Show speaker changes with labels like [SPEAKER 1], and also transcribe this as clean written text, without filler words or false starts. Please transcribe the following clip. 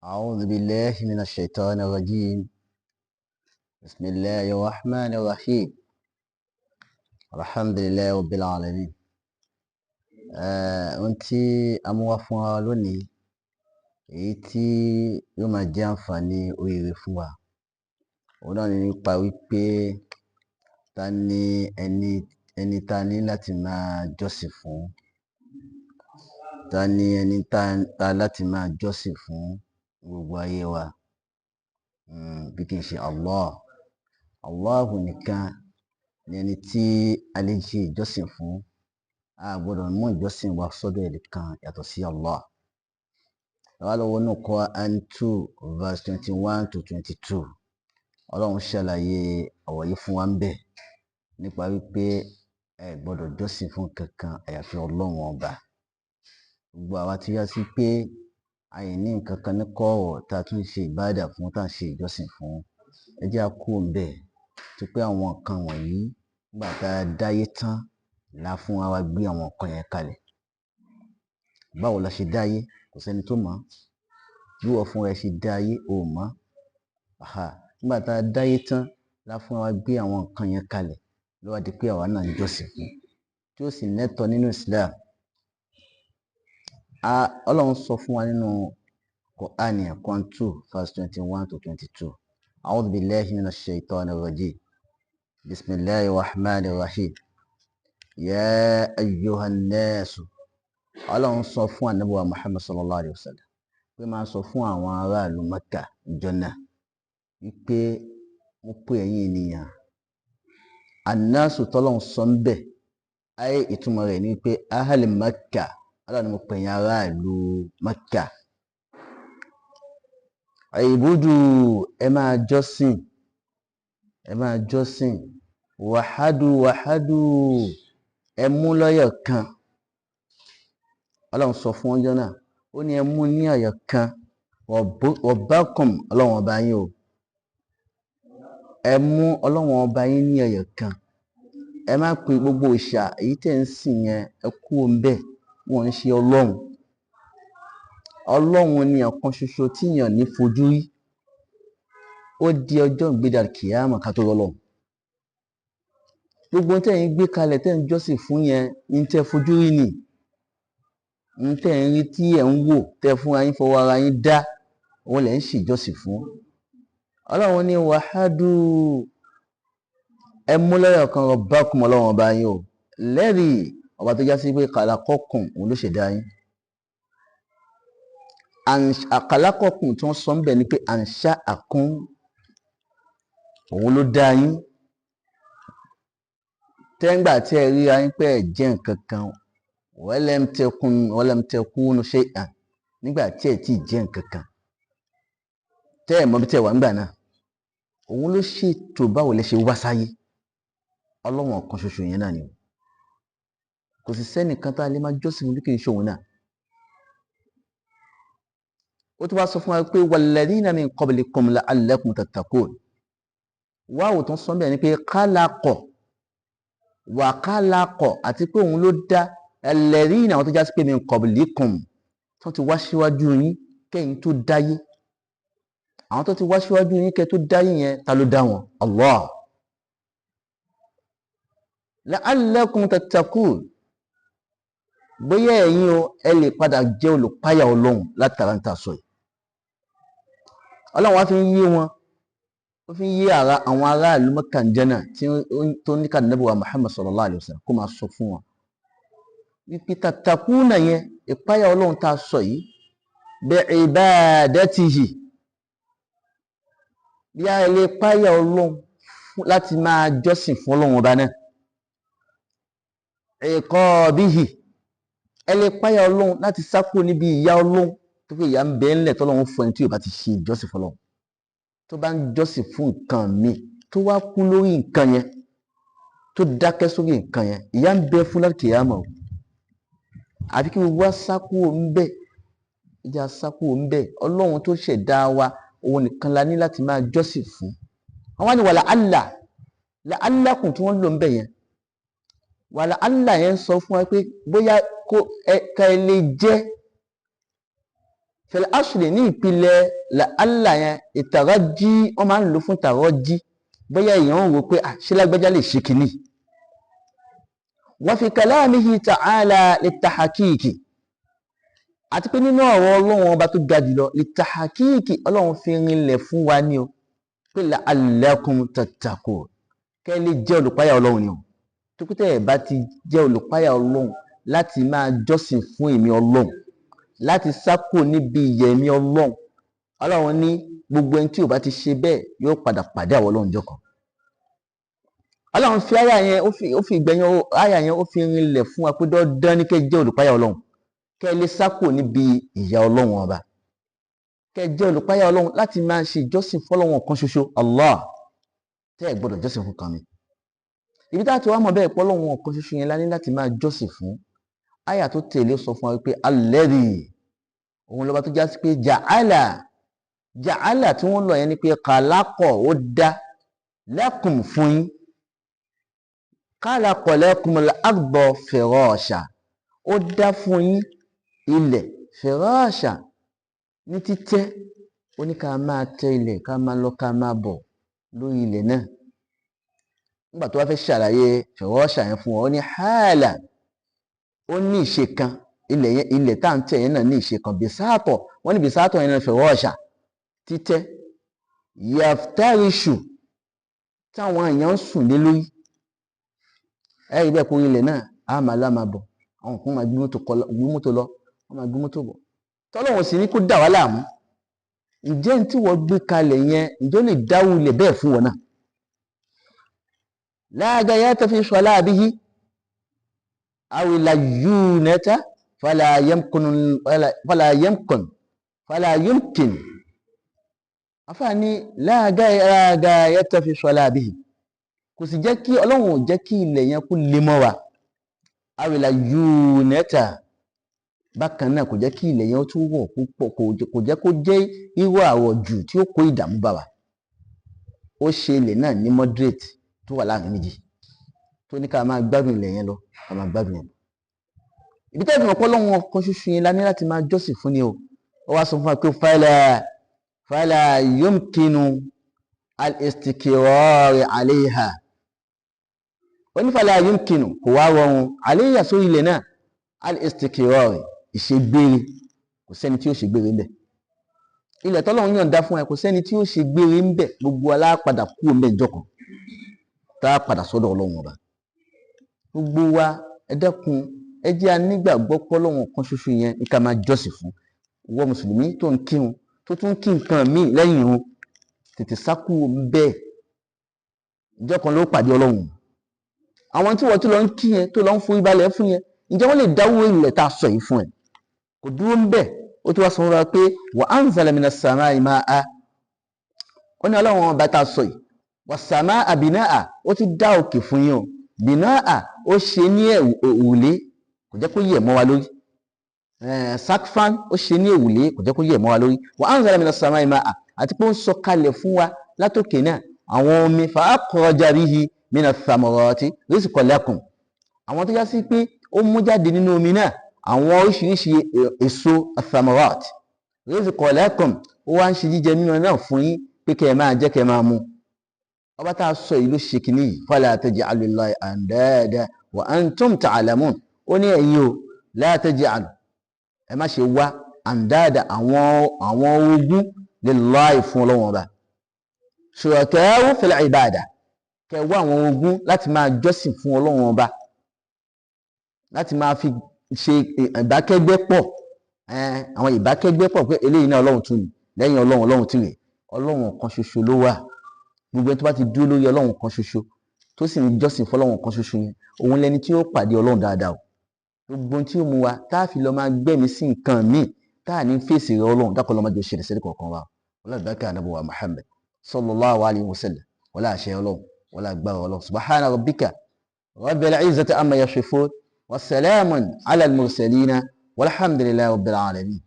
[SPEAKER 1] أعوذ بالله من الشيطان الرجيم. بسم الله الرحمن الرحيم. الحمد لله رب العالمين. Ohun tí a mú wá fún wa lónìí, èyí tí yóò máa jẹ́ àǹfààní oríire fún wa, òun náà ni nípa wípé ta ni ẹni ta ní láti máa jọ́sìn fún, ta ni ẹni ta láti máa jọ́sìn fún gbogbo ayé wa, bí kì í ṣe Allah. Allahu nìkan ni ẹni tí a lè ṣe ìjọsìn fún. A gbọ́dọ̀ mú ìjọsìn wa sọ́dọ̀ ẹnìkan yàtọ̀ sí Allah. Ẹ wá lọ wọnú Quran 2 verse 21 to 22. Ọlọ́run ṣàlàyé ọ̀rọ̀ yìí fún wa ń bẹ̀ nípa wípé ẹ gbọ́dọ̀ jọ́sìn fún kankan àyàfi Ọlọ́run ọba. Gbogbo àwa tí yá sí pé àìní nǹkan kan ní kọ̀rọ̀ tá a tún ṣe ìbádà fún, tá a ṣe ìjọsìn fún, ẹ jẹ́ á kúrò ńbẹ̀. Tó pé àwọn nǹkan wọ̀nyí nígbà tá a dáyé tán la fún wa gbé àwọn nǹkan yẹn kalẹ̀. Báwo la ṣe dáyé? Kò sẹ́ni tó mọ̀. Bí wọ́n fúnra ẹ ṣe dáyé, o ò mọ̀. Nígbà tá a dáyé tán la fún wa gbé àwọn nǹkan yẹn kalẹ̀, ló wá di pé àwa náà ń jọ́sìn fún, tí ó sì lẹ́tọ̀ọ́ nínú Islam. Ọlọ́run sọ fún wa nínú Quran, Quran 2 verse 21 to 22. A'udhu billahi minash shaitanir rajim. Bismillahir rahmanir rahim. Ya ayyuhan nasu. Ọlọ́run sọ fún Ànábì wa Muhammad sallallahu alayhi wa sallam pé máa sọ fún àwọn aráàlú Mẹ́kà ìjọ náà wípé mo pè ẹ̀yin ènìyàn. Annasu tọ́lọ́run sọ ń bẹ̀, ayé ìtumọ̀ rẹ̀ ni wípé ahali Mẹ́kà, Ọlọ́run ni mo pè ẹ̀yin aráàlú Mẹ́kà. Ìbúdù, ẹ máa jọ́sìn, ẹ máa jọ́sìn. Wàhádù wàhádù, ẹ mú lọ́yọ̀ kan. Ọlọ́run sọ fún ọjọ́ náà, ó ní ẹ mú ní ọ̀yọ̀ kan. Rabbakum, Ọlọ́run ọba yín o. Ẹ mú Ọlọ́run ọba yín ní ọ̀yọ̀ kan. Ẹ má pe gbogbo òòṣà èyí tẹ̀ ń sìn yẹn, ẹ kúrò ńbẹ̀, wọ́n ń ṣe Ọlọ́run. Ọlọ́run ni ọ̀kan ṣoṣo tí èèyàn ní fojú rí. Ó di ọjọ́ ìgbéda kìyámà ká tó rọ́lọ́run. Gbogbo ohun tẹ̀ ń gbé kalẹ̀ tẹ̀ ń jọ́sìn fún yẹn, ní tẹ́ fojú rí ni. Ní tẹ́ ń rí tí ẹ̀ ń wò, tẹ́ fúnra yín fọwọ́ ara yín dá, òun lẹ̀ ń ṣèjọ́sìn fún. Ọlọ́run ní wàhádù, ẹ mú lọ́yọ̀ kan rabbakum, Ọlọ́run ọba yín o. Lẹ́rìí ọba tó já sí pé khalaqakum, òun ló ṣẹ̀dá yín. Khalaqakum tí wọ́n sọ ń bẹ̀ ni pé ansha'akum, òun ló dá yín. Tẹ́ngbà tí ẹ ríra yín pé ẹ jẹ́ nǹkan kan, walam takunu shay'an, nígbà tí ẹ tí jẹ́ nǹkan kan, tẹ́ ẹ mọ̀ bí tẹ́ ẹ wà nígbà náà, òun ló ṣètò báwo lẹ ṣe wá sáyé. Ọlọ́run ọ̀kan ṣoṣo yẹn náà ni o. Kò sì sẹ́nìkan tá a lè máa jọ́sìn fún bí kì í ṣe òun náà. Ó tún wá sọ fún wa pé walladhina min qablikum la'allakum tattaqun. Wáwò tó ń sọ bẹ́ẹ̀ ni pé khalaqa wa khalaqa, àti pé òun ló dá alladhina, àwọn tó já sí pé min qablikum, tó ti wá síwájú yín kẹ́yìn tó dáyé. Àwọn tó ti wá síwájú yín kẹ́ tó dáyé yẹn, ta ló dá wọn? Allah. La'allakum tattaqun, bóyá ẹ̀yin o, ẹ lè padà jẹ́ olùpáyà Ọlọ́run látara ń ta sọ yìí. Ọlọ́run wá fi ń yé wọn, ó fi ń yé àwọn aráàlú Mẹ́kà ń jẹ́nà tí tó ní ká Ànábì wa Muhammad sallallahu alayhi wa sallam kó máa sọ fún wọn wípé tattaquna yẹn, ìpáyà Ọlọ́run tá a sọ yìí, bi ibadatihi, bí a lè páyà Ọlọ́run láti máa jọ́sìn fún Ọlọ́run ọba náà, iqabihi, ẹ lè páyà Ọlọ́run láti sá kúrò níbi ìyà Ọlọ́run, tó pé ìyà ń bẹ ńlẹ̀ tọ́lọ́run fún ẹni tí ò bá ti ṣe ìjọ́sìn fọlọ́run, tó bá ń jọ́sìn fún nǹkan míì, tó wá kú lórí nǹkan yẹn, tó dákẹ́ sórí nǹkan yẹn, ìyà ń bẹ fún lákìyámà o. Àfi kí gbogbo wa sá kúrò ńbẹ̀, ìjà sá kúrò ńbẹ̀. Ọlọ́run tó ṣẹ̀dá wa, òun nìkan la ní láti máa jọ́sìn fún. Àwọn ni wàlà àlà, la'allakum tí wọ́n lò ńbẹ̀ yẹn, wàlà àlà yẹn sọ fún wa pé bóyá kó ẹ ká ẹ lè jẹ́ Fil asli, ní ìpìlẹ̀ la'alla yẹn ìtàrọ́jí, wọ́n máa ń lò fún tàrọ́jí, bóyá èèyàn ń wò pé ṣé lágbájá lè ṣe kìíní. Wa fi kalamihi ta'ala litahakiki, àti pé nínú ọ̀rọ̀ Ọlọ́run ọba tó ga jùlọ, litahakiki, Ọlọ́run fi rinlẹ̀ fún wa ní o pé la'allakum tattaqun, kẹ́ lè jẹ́ olùpáyà Ọlọ́run ni o. Tó kú tẹ́ ẹ̀ bá ti jẹ́ olùpáyà Ọlọ́run láti máa jọ́sìn fún èmi Ọlọ́run, láti sákò níbi ìyẹ̀mí Ọlọ́run, Ọlọ́run ní gbogbo ẹni tí ò bá ti ṣe bẹ́ẹ̀ yóò padà pàdé àwọn Ọlọ́run jọ kan. Ọlọ́run fi àyà yẹn, ó fi ìgbẹ̀yìn àyà yẹn, ó fi rinlẹ̀ fún wa pé dandan ní kẹ́ jẹ́ olùpáyà Ọlọ́run, kẹ́ lè sákò níbi ìyà Ọlọ́run ọba, kẹ́ jẹ́ olùpáyà Ọlọ́run láti máa ṣe ìjọsìn fọ́lọ́run kan ṣoṣo Allah, tẹ́ ẹ̀ gbọ́dọ̀ jọ́sìn fún kan mi. Ibi tá a ti wá mọ̀ bẹ́ẹ̀ pé Ọlọ́run kan ṣoṣo yẹn la ní láti máa jọ́sìn fún. Àyà tó tẹ̀lé sọ fún wa pé alladhi, òun lọ́ba tó já sí pé ja'ala, ja'ala tí wọ́n lọ yẹn ni pé khalaqa, ó dá, lakum fún yín, khalaqa lakumul arda firasha, ó dá fún yín ilẹ̀ firasha ní títẹ́, ó ní ká máa tẹ ilẹ̀, ká máa lọ ká máa bọ̀ lórí ilẹ̀ náà. Nígbà tó wá fẹ́ ṣàlàyé firasha yẹn fún ọ, ó ní hàlà, ó ní ìṣe kan, ilẹ̀ yẹn, ilẹ̀ tá à ń tẹ̀ yẹn náà ní ìṣe kan, bisaatọ̀, wọ́n ní bisaatọ̀ yẹn náà firasha títẹ́, yaftarishu, táwọn èèyàn ń sùn lé lórí. Ẹ rí bẹ́ẹ̀ kó ilẹ̀ náà á máa lá máa bọ̀, àwọn kan máa gbé mọ́tò lọ, wọ́n máa gbé mọ́tò bọ̀, tọ́lọ́wọ̀n sì ní kó dà wá láàmú. Ǹjẹ́ ní tí wọ́n gbé kalẹ̀ yẹn, ǹjẹ́ ó lè dáwọ́ ilẹ̀ bẹ́ẹ̀ fún wọn náà? La gayata fi salabihi aw la yunata fala yamkun fala yamkun fala yumkin. Àfààní la gayata fi salabihi, kò sì jẹ́ kí Ọlọ́run ò jẹ́ kí ilẹ̀ yẹn kó lè mọ́ wa. Aw la yunata, bákan náà kò jẹ́ kí ilẹ̀ yẹn ó tún wọ̀ púpọ̀, kò jẹ́ kó jẹ́ irú àrọ̀ jù tí ó kó ìdààmú bá wa. Ó ṣe ilẹ̀ náà ní moderate tó wà láàrin méjì, tó ní ká máa gbádùn ilẹ̀ yẹn lọ, ká máa gbádùn yẹn lọ. Ibi tẹ́lẹ̀ fún ọ̀pọ̀ Ọlọ́run ọkàn ṣoṣo yẹn la ní láti máa jọ́sìn fún ni o. Ó wá sọ fún wa pé fala yumkinu al-istiqrar alayha, ó ní fala yumkinu, kò wá rọrùn alayha sórí ilẹ̀ náà, al-istiqrar, ìṣègbére, kò sẹ́ni tí ó ṣègbére ńbẹ̀. Ilẹ̀ tọ́lọ́run yọ̀ǹda fún ẹ, kò sẹ́ni tí ó ṣègbére ńbẹ̀, gbogbo alápadà kú ńbẹ̀ ìjọ kan tá a padà sọ́dọ̀ Ọlọ́run ọba. Gbogbo wa ẹ dẹ́kun, ẹ jẹ́ a nígbàgbọ́ pé Ọlọ́run kan ṣoṣo yẹn ní ká máa jọ́sìn fún. Ìwọ mùsùlùmí tó ń kírun, tó tún kí nǹkan míì lẹ́yìn irun, tètè sákú bẹ́ẹ̀, ìjọ kan ló pàdé Ọlọ́run. Àwọn tí wọ́n tún lọ ń kí yẹn, tó lọ ń forí balẹ̀ fún yẹn, ǹjẹ́ wọ́n lè dáwọ́ ilẹ̀ tá a sọ yìí fún ẹ? Kò dúró ń bẹ̀, ó tún wá sọ fún wa pé wa anzala minas samai ma'a, ó ní Ọlọ́run ọba tá a sọ yìí, was-samaa binaa, ó ti dá òkè fún yín o, binaa, ó ṣe ní òrùlé, kò jẹ́ kó yẹ̀ mọ́ wa lórí. Sakfan, ó ṣe ní òrùlé, kò jẹ́ kó yẹ̀ mọ́ wa lórí. Wa anzala minas samai ma'a, àti pé ó ń sọ kalẹ̀ fún wa látòkè náà àwọn omi, fa akhraja bihi minas thamarati rizqan lakum, àwọn tó já sí pé ó mú jáde nínú omi náà àwọn oríṣiríṣi èso athamarat, rizqan lakum, ó wá ń ṣe jíjẹ mímu náà fún yín pé kẹ́ ẹ máa jẹ kẹ́ ẹ máa mu. Ọba tá a sọ yìí ló ṣe kìíní yìí, fala taj'alu lillahi andada wa antum ta'lamun, ó ní ẹ̀yin o, la taj'alu, ẹ má ṣe wá andada, àwọn ogún lillahi fún Ọlọ́run ọba, shuraka'u fil ibada, kẹ́ wá àwọn ogún láti máa jọ́sìn fún Ọlọ́run ọba, láti máa fi ṣe ìbákẹ́gbẹ́ pọ̀, àwọn ìbákẹ́gbẹ́ pọ̀ pé eléyìí náà Ọlọ́run tún ni, lẹ́yìn Ọlọ́run Ọlọ́run tún rè. Ọlọ́run kan ṣoṣo ló wà. Gbogbo ẹni tó bá ti dúró lórí Ọlọ́run kan ṣoṣo, tó sì ń jọ́sìn fọ́lọ́run kan ṣoṣo yẹn, òun lẹni tí ó pàdé Ọlọ́run dáadáa o. Gbogbo ohun tí ó mú wa tá a fi lọ máa gbẹ̀mí sí nǹkan míì tá a ní fèsì rẹ Ọlọ́run, dákọ̀ lọ́mọdé òṣèlú sẹ́ni kọ̀ọ̀kan wa. Ọlọ́run bá kẹ́ ànábì wa Muhammad sallallahu alayhi wa sallam, wọlé àṣẹ Ọlọ́run, wọlé agbára Ọlọ́run. Subhana rabbika rabbil izzati amma yasifun wa salamun ala al-mursalina walhamdulillahi rabbil alamin.